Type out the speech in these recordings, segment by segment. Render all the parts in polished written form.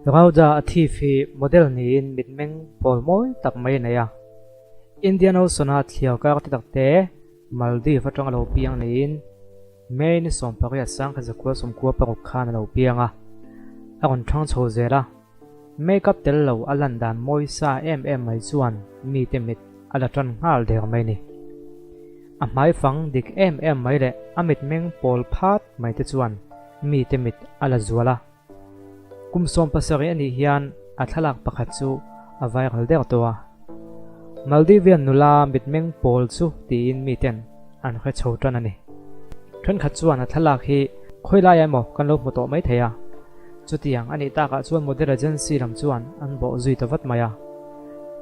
Rauda Athif hi model niin mitmeng pawl mawi tak mai a nei a. Indian Ocean-a thliar kar te tak te Maldives atanga lo piang niin May ni 18 1996 khan a lo piang a, a rawn thang chho zel a. Makeup tel lo a lan dan mawi sa em em mai chuan mite mit a la tan nghal der mai ni. A hmaifang dik em em mai leh a mitmeng pawl phat mai te chuan mite mit a la zual a. Kum 17 a nih hian a thlalak pakhat chu a viral der tawh a. Maldivian nula mitmeng pawl chu tiin miten an hre chho tan a ni. Thenkhat chuan a thlalak hi khawilai emaw kan lo hmu tawh mai thei a. Chutiang a nih takah chuan model agency lam chuan an bawh zui ta vat mai a.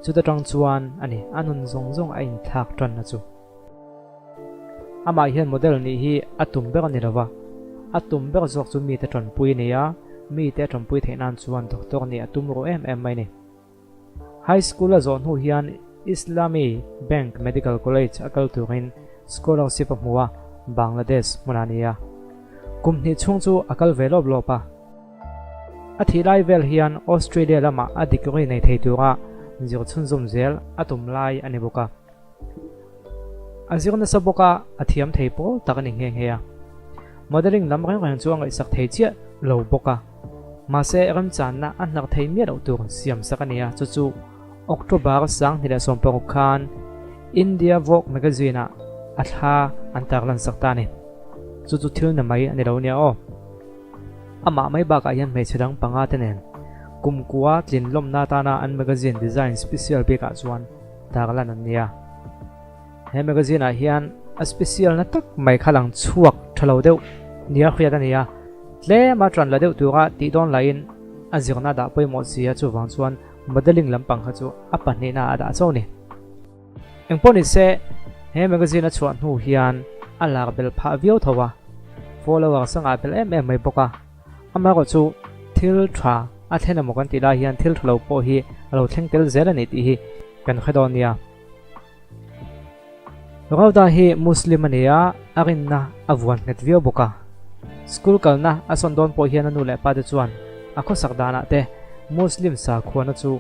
Chuta tang chuan a ni a nun zawng zawng a inthlak tanna chu. Amah hian model nih hi a tum ber a ni lova, a tum ber zawk chu mite tanpui a ni a, mite a tanpui theih nan chuan doctor nih a tum ruh em em mai a ni. High School a zawh hnu hian Islami Bank Medical College a kal turin scholarship a hmu a, Bangladesh hmunah a ni a. Kum hnih chhung chu a kal ve lawp lawp a. A thih lai vel hian Australia lamah a degree nei thei tura zir chhunzawm zel a tum lai a ni bawk a. A zir nasa bawk a, a thiam thei pawl tak a ni nghe nghe a. Modelling lam reng reng chu a ngaihsak thei chiah lo bawk a. Mahse, remchanna a hnar thei miah loh tur siam sak a ni a, chu chu October 2016 khan India Vogue magazine-ah a thla an tarlan sak ta a ni. Chu chu thil na mai a ni lo nia aw. Amah mai bakah hian hmeichhe dang panga te nen kumkua tlin lawmna atana an magazine design special bikah chuan tarlan an nia. He magazine ah hian a special na tak mai kha lang chhuak tha lo deuh nia hriat a ni a, tlem a tan la deuh tura tih dawn laiin a zirna dah pawimawh si a, chuvang chuan modelling lampang kha chu a pahnihna a dah chauh a ni. Engpawh ni se, he magazine a chhuah hnu hian a lar bel phah viau tho a, follower sangah bel em em mai bawk a. Amaherawh chu thil tha a thlen emaw kan tih lai hian thil tha lo pawh hi a lo thleng tel zel a ni tih hi kan hre dawn nia. Rauda hi Muslim a ni a, a rinna a vuan nghet viau bawk a. School kalna a sawn dawn pawh hian a nu leh pa te chuan a khawsak danah te Muslim sakhuana chu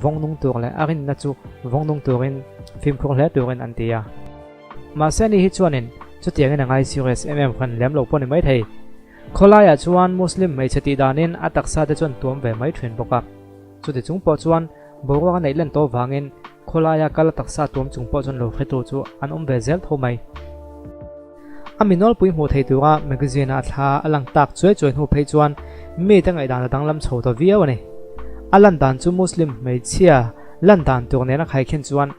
vawng nung tur leh a rinna chu vawng nung turin fimkhur hle turin an ti a. Mahse ani hi chuanin chutiangin a ngai serious em em hran lem lo pawh ni maithei. Khawlaiah chuan Muslim hmeichhe tih danin a taksa te chuan tuam ve mai thin bawk a. Chuti chung pawh chuan boruak a neih len tawh vangin khawlaia kal a taksa tuam chung pawh chuan lo hretu chu an awm ve zel tho mai. A mi nawlpui hmuh thei tura magazine-a a thla a lang tak chuai chuai hnu phei chuan mite ngaihdan a danglam chho ta viau a ni. A lan dan chu Muslim hmeichhia lan dan tur nena khaikhin chuan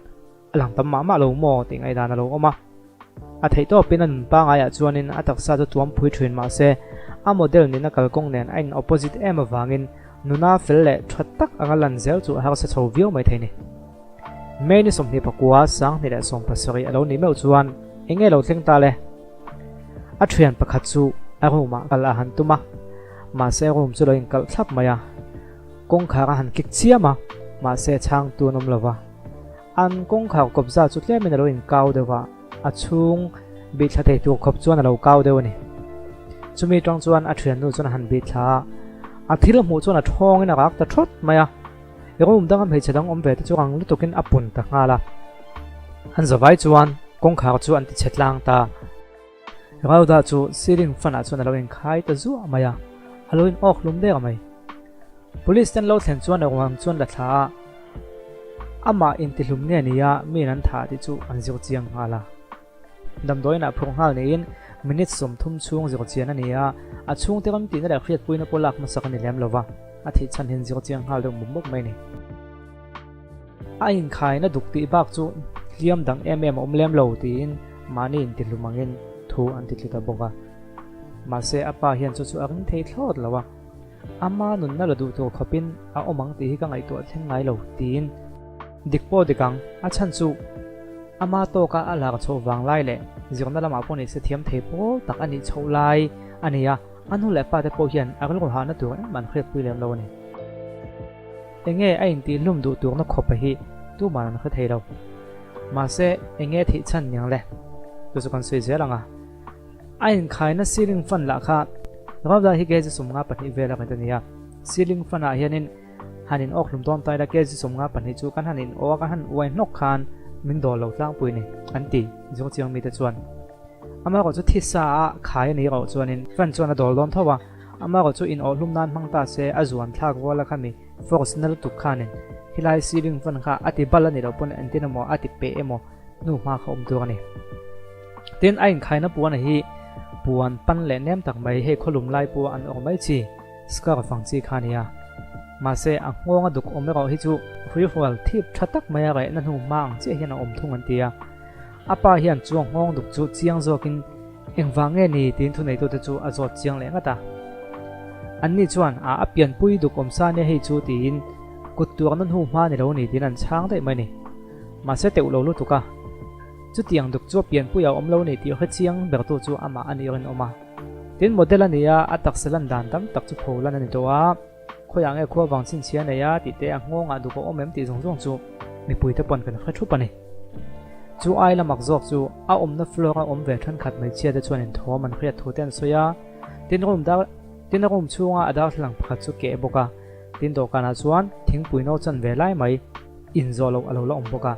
A lang tam mah mah lo maw tih ngaihdan a lo awm a. A theih tawpin a nun pangaiah chuanin a taksa chu tuam phui thin mah se, a model nihna kalkawng nen a in opposite em avangin nuna fel leh tha tak anga lan zel chu a harsa chho viau mai thei ni. May ni 29, 2017 a lo nih meuh chuan eng nge lo thleng ta le? A thian pakhat chu a room ah kal a han tum a, mahse room chu lo inkalh thlap mai a. Kawngkhar a han kik chiam a, mahse chhangtu an awm lo va. An kawngkhar kawpza chu tlemin a lo inkau deuh a, a chhung bihthla thei tur khawp chuan a lo kau deuh a ni. Chumi tang chuan a thiannu chuan a han bihthla a, a thil hmuh chuan a thawngin a rak ta thawt mai a. Room danga hmeichhe dang awm ve te chu rang lutukin a pun ta nghal a. An zavai chuan kawngkhar chu an tichhe tlang ta. Rauda chu ceiling fan ah chuan a lo inkhai ta zuah mai a, a lo in awk hlum der mai. Police ten lo thlen chuan a ruang chuan la thla a, amah intihlum nge nia miin an thah tih chu an zir chiang nghal a. Damdawiin ah phur nghal niin minute 30 chhung zir chian a ni a, a chhungte ram tihna leh hriatpuina pawh lak hmasak a ni lem lova, a thih chhan hian zir chiang nghal deuh mup mup mai a ni. A inkhaina duk tih bak chu hliam dang em em a awm lem lo tiin mahni intihlum angin thu an ti tlu ta bawk a. Mahse a pa hian chu chu a ring thei thlawt lo a, ama nunna la duh tur khawpin a awm ang tih hi ka ngaihtuah thleng ngai lo tiin dik pawh dik ang, a chhan chu ama tawka a lar chhoh vang lai leh zirna lamah pawh nise thiam thei pawl tak a nih chhoh lai a ni a, a nu leh pa te pawh hian a rilru hahna tur engmah an hriatpui lem lo a ni. Enge a intihhlum duh turna khawpa hi tuman an hre thei lo. Mahse, enge thih chhan niang le? Chu chu kan sawi zel ang a. A inkhaina ceiling fan lah kha Ravda hi kg 52 vel a nghet a ni a. Ceiling fan ah hianin han in awk hlum dawn ta ila kg 52 chu kan han in aw a kan han uai hnawk khan min dawl lo tlangpui ni an ti zawng chiang mite chuan. Amaherawh chu thisa a khai a ni erawh chuanin fan chuan a dawl dawn tho a, amaherawh chu in awh hlum nan hmang ta se a zuan thlak rual a khami force na lutuk khanin helai ceiling fan kha a ti bal a nih loh pawn entin emaw a ti peh emaw hnu hma kha awm tur a ni. Tin, a inkhaina puan a hi puan pan leh nem tak mai hei khawlum lai pawh an awrh mai chi, scarf ang chi kha a ni a. Mahse, a nghawng a duk awm erawh hi chu hruihrual thip tha tak mai a rehna hnu hma ang chiah hian a awm thung an ti a. A pa hian chu a nghawng duk chu chiang zawkin engvang nge ni tiin thuneitute chu a zawt chiang leh ngat a. Anni chuan a a pianpui duk awm sa nia hei chu tiin kut tuarna hnu hma ni lo ni tiin an chhang daih mai a ni. Mahse teuh lo lutuk a. Chutiang duk chu a pianpui a awm lo ni tih hre chiang bertu chu amah a nih rinawm a. Tin, model a ni a, a taksa lan dan tam tak chu pho lan a ni tawh a. Khawiah nge khua vang chhinchhia a nei a tih te, a nghawngah duk a awm em tih zawng zawng chu mipuite pawn kan hre thup a ni. Chu ai la mak zawk chu a awmna floor a awm ve thenkhat hmeichhia te chuan inthawm an hriat thu te an sawi a. Tin, room dar tin a room chhunga a darthlalang pakhat chu keh bawk a. Tin, dawhkanah chuan thingpui no chan ve lai mai. Inzawh loh a lo la awm bawk a.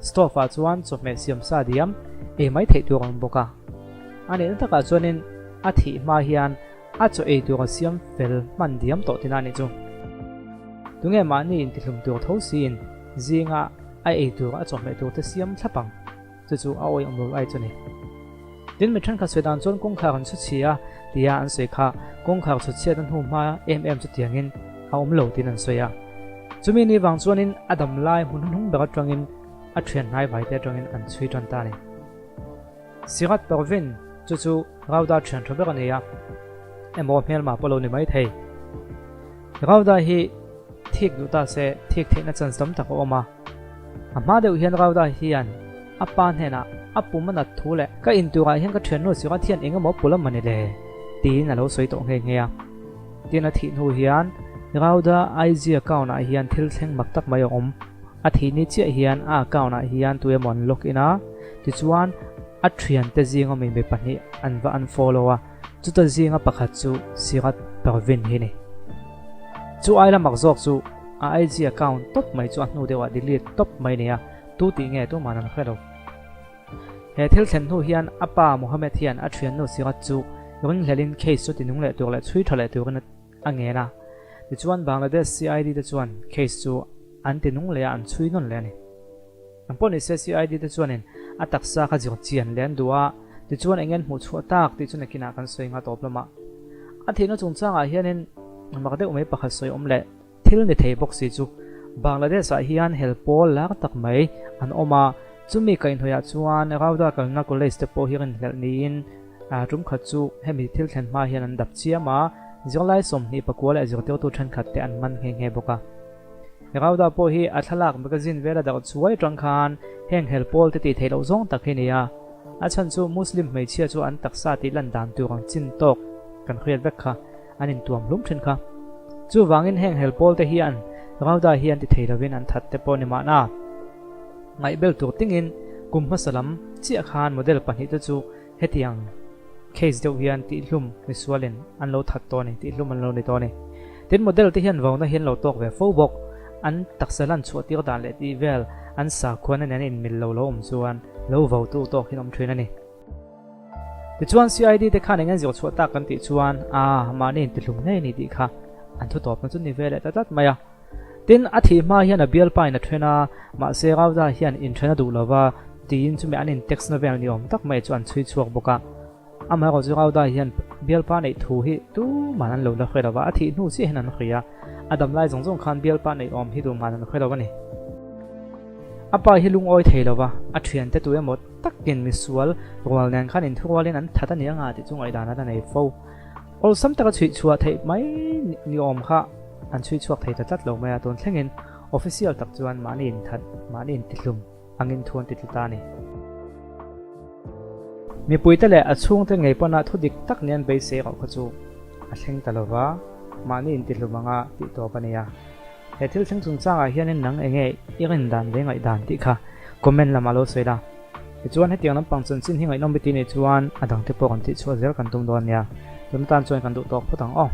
Stove ah chuan chawhmeh siam sa diam ei mai theih tur a awm bawk a. A nihna takah chuanin a thih hma hian a chaw ei tur a siam fel hman diam tawh tina a nih chu. Tunge mahni intihlum tur tho siin zinga a ei tur a chawhmeh tur te siam thlap ang? Chu chu a awih awm lo ai chu ni. Tin mi thenkhat sawi dan chuan kawngkhar an chhu chhia tia an sawi kha kawngkhar chhu chhiat a hnu hma em em chutiangin a awm lo tiin an sawi a. Chumi ni vang chuanin a dam lai hmun hnung ber atangin a thian hnai vai te atangin an chhui tan ta a ni. Sirat Parvin chu chu Rauda thian tha ber a ni a, emaw hmelma pawh lo ni mai thei. Rauda hi thik duh ta se thik theihna chance tam tak a awm a. A hma deuh hian Rauda hian a pa hnenah a pum a nat thu leh ka inturah hian ka thiannu Sirat hian eng emaw pul a mani le tiin a lo sawi tawh nghe nghe a. Tin a thih hnu hian Rauda IG account ah hian thil thleng mak tak mai a awm. A thih ni chiah hian a account ah hian tu emaw an log in a, tichuan a thiante zinga mi mi pahnih an va unfollow a, chuta zinga pakhat chu Sirat Parveen hi ni. Chu ai la mak zawk chu a IG account tawp mai chu a hnu deuhah delete tawp mai a ni a, tu tih nge tuman an hre lo. He thil thlen hnu hian a pa Mohammed hian a thiannu Sirat chu ringhlelin case chu tinung leh tur leh chhui tha leh turin a ngen a. Tichuan Bangladesh CID te chuan case chu an tinung leh a, an chhui nawn leh a ni. Ang pawh nise CID te chuanin a taksa kha zir chian leh an duh a, tichuan eng nge an hmuh chhuah tak tih chu nakinah kan sawi ngha tawp lamah. A thihna chungchangah hianin mak deuh mai pakhat sawi awm leh thil ni thei bawk si chu Bangladesh ah hian hel pawl lar tak mai an awm a, chumi kaihhnawih ah chuan Rauda kalna college te pawh hi rinhlelh niin tum khat chu hemi thil thlen hma hian an dap chiam a, zirlai 24 leh zirtirtu thenkhat te an man nghe nghe bawk a. Rauda pawh hi a thlalak magazine vela darh chuai atang khan heng hel pawl te tih theih loh zawng tak hi a ni a. A chhan chu Muslim hmeichhia chu an taksa tih lan dan tur ang chin tawk kan hriat vek kha an intuam hlum thin kha. Chuvangin heng hel pawl te hian Rauda hi an ti thei lovin an that te pawh ni mahna. Ngaihbel tur tingin kum hmasa lam chiah khan model pahnih te chu Hetiang case deuh hian tihhlum misualin an lo that tawh a ni, tihhlum an lo ni tawh a ni. Tin, model te hian vauna hi an lo tawk ve fo bawk. An taksa lan chhuah tir dan leh tih vel an sakhuana nen inmil lo lo awm chuan lo vautu tawk hian awm thin a ni. Tichuan CID te khan eng an zir chhuah tak kan tih chuan aa mahni intihlum ngei a ni tih kha an thu tawpna chu ni ve leh ta tlat mai a. Tin, a thih hma hian a bialpa in a then a, mahse Rauda hian inthen a duh lo va, tiin chumi an in-text na vel ni awm tak mai chu an chhui chhuak bawk a. Amaherawh chu Rauda hian bialpa neih thu hi tuman an lo la hre lo va, a thih hnu chiah hian an hria a, a dam lai zawng zawng khan bialpa neih awm hi tuman an hre lo a ni. A pa hi lungawi thei lo va, a thiante tu emaw takin misual rual nen khan inthurualin an that a ni anga tih chu ngaihdan a la nei fo. Awlsam taka chhuih chhuah theih mai ni awm kha an chhui chhuak thei ta tlat lo mai a, tun thlengin official tak chuan mahni inthat, mahni intihlum angin thu an ti tlu ta a ni. Mipuite leh a chhungte ngei pawn a thu dik tak nia an beisei erawh kha chu a thleng ta lova, mahni intihlum anga tih tawp a ni a. He thil thleng chungchangah hianin nang enge i rin dan leh ngaihdan tih kha comment lamah lo sawi la. Tichuan hetiang lampang chanchin hi ngaihnawm bik tih nih chuan a dangte pawh kan tihchhuah zel kan tum dawn nia. Tun atan chuan kan duh tawk phawt ang aw.